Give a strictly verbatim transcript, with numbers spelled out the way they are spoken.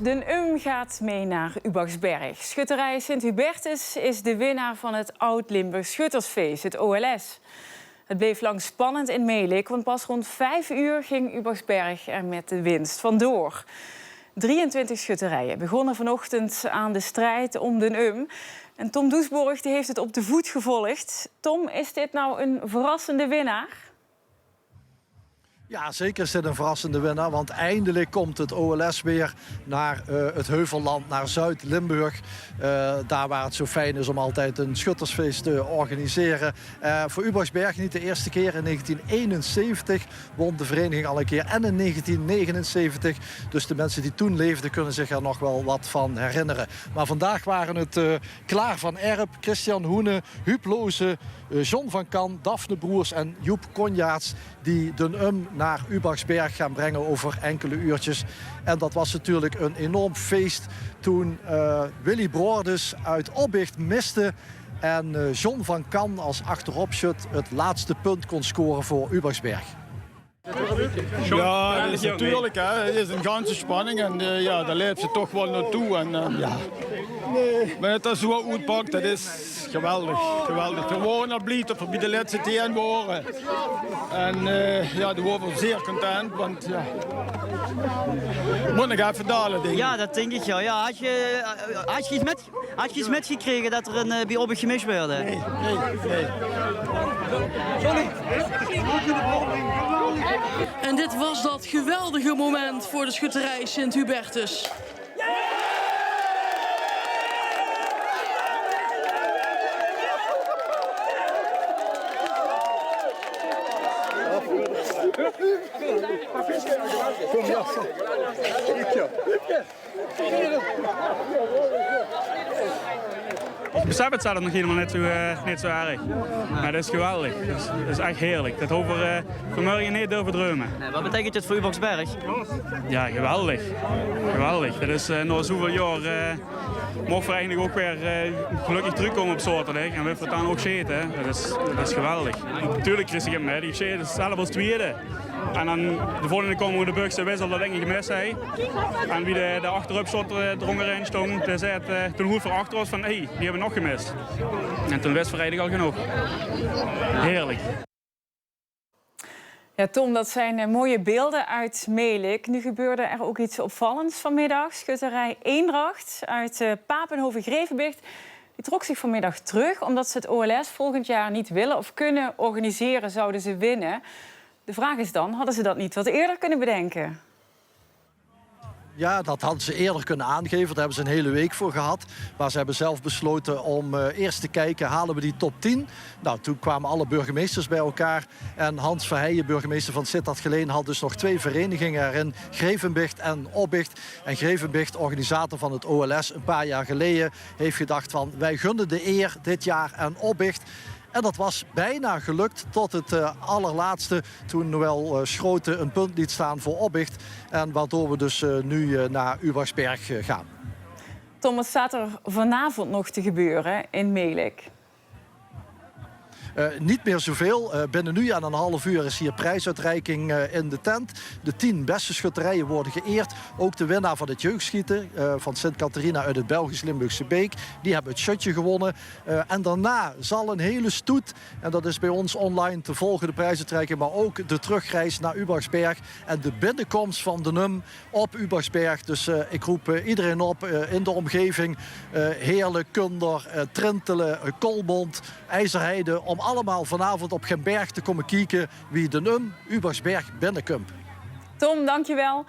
D'n Um gaat mee naar Ubachsberg. Schutterij Sint-Hubertus is de winnaar van het Oud-Limburgs Schuttersfeest, het O L S. Het bleef lang spannend in Melick, want pas rond vijf uur ging Ubachsberg er met de winst vandoor. Drieëntwintig schutterijen begonnen vanochtend aan de strijd om D'n Um. En Tom Doesborg, die heeft het op de voet gevolgd. Tom, is dit nou een verrassende winnaar? Ja, zeker is dit een verrassende winnaar, want eindelijk komt het O L S weer naar eh, het Heuvelland, naar Zuid-Limburg. Eh, daar waar het zo fijn is om altijd een schuttersfeest te organiseren. Eh, voor Ubachsberg niet de eerste keer. In negentien eenenzeventig won de vereniging al een keer en in negentien negenenzeventig. Dus de mensen die toen leefden kunnen zich er nog wel wat van herinneren. Maar vandaag waren het eh, Klaar van Erp, Christian Hoenen, Huub Lozen, eh, John van Kan, Daphne Broers en Joep Konjaerts die D'n Um naar Ubachsberg gaan brengen over enkele uurtjes. En dat was natuurlijk een enorm feest toen eh, Willy Broers uit Oppicht miste en eh, John van Kan als achteropschut het laatste punt kon scoren voor Ubachsberg. Ja, dat is natuurlijk, hè. Het is een ganse spanning en eh, ja, daar leeft ze toch wel naartoe. En eh, ja. Maar het is zo oetpakt, dat is geweldig, geweldig. We waren al blij dat we bij de laatste tien waren. En eh, ja, die waren zeer content, want ja. Moet nog even dalen, denk ik. Ja, dat denk ik, ja. Ja, had je, had je iets met Had je iets mitgekrege dat er een eh, bij Oppicht gemist werd? Nee, nee, nee. En dit was dat geweldige moment voor de schutterij Sint-Hubertus. Ik besef het zelf nog helemaal niet zo, eh, niet zo erg. Maar dat is geweldig. Dat is, dat is echt heerlijk. Dat hoeven we eh, vanmorgen niet durven dromen. Nee, wat betekent het voor Ubachsberg? Ja, geweldig. Geweldig. Dat is eh, na zoveel jaar eh, mogen we eigenlijk ook weer eh, gelukkig terugkomen op zaterdag. En we dan ook scheten. Dat is, dat is geweldig. Natuurlijk, Christian, hè, die scheet zelf als tweede. En dan de volgende komen we de Bugse wissel dat ding gemist hij. En wie de, de achterop zat eh, drongerin stond, die zei, eh, toen hoort voor achter ons van hé, hey, die hebben we nog gemist. En toen wist we eigenlijk al genoeg. Heerlijk. Ja, Tom, dat zijn eh, mooie beelden uit Melick. Nu gebeurde er ook iets opvallends vanmiddag. Schutterij Eendracht uit eh, Papenhoven-Grevenbicht, die trok zich vanmiddag terug omdat ze het O L S volgend jaar niet willen of kunnen organiseren, zouden ze winnen. De vraag is dan, hadden ze dat niet wat eerder kunnen bedenken? Ja, dat hadden ze eerder kunnen aangeven. Daar hebben ze een hele week voor gehad. Maar ze hebben zelf besloten om eh, eerst te kijken, halen we die top tien? Nou, toen kwamen alle burgemeesters bij elkaar. En Hans Verheijen, burgemeester van Sittard-Geleen, had dus nog twee verenigingen erin. Grevenbicht en Oppicht. En Grevenbicht, organisator van het O L S, een paar jaar geleden heeft gedacht van: wij gunnen de eer dit jaar aan Oppicht. En dat was bijna gelukt tot het eh, allerlaatste, toen Noël eh, Schroten een punt liet staan voor Oppicht. En waardoor we dus eh, nu eh, naar Ubachsberg eh, gaan. Tom, wat staat er vanavond nog te gebeuren in Melick? Eh, niet meer zoveel. Eh, binnen nu en een half uur is hier prijsuitreiking eh, in de tent. De tien beste schutterijen worden geëerd. Ook de winnaar van het jeugdschieten eh, van Sint Catharina uit het Belgisch Limburgse Beek. Die hebben het sjötje gewonnen. Eh, en daarna zal een hele stoet, en dat is bij ons online te volgen, de prijsuitreiking, maar ook de terugreis naar Ubachsberg en de binnenkomst van D'n Um op Ubachsberg. Dus eh, ik roep eh, iedereen op eh, in de omgeving, eh, Heerlen, Kunder, eh, Trintelen, eh, Kolmond, IJsselheide, om allemaal vanavond op Gemberg te komen kieken wie D'n Um Ubachsberg binnenkump. Tom, dankjewel.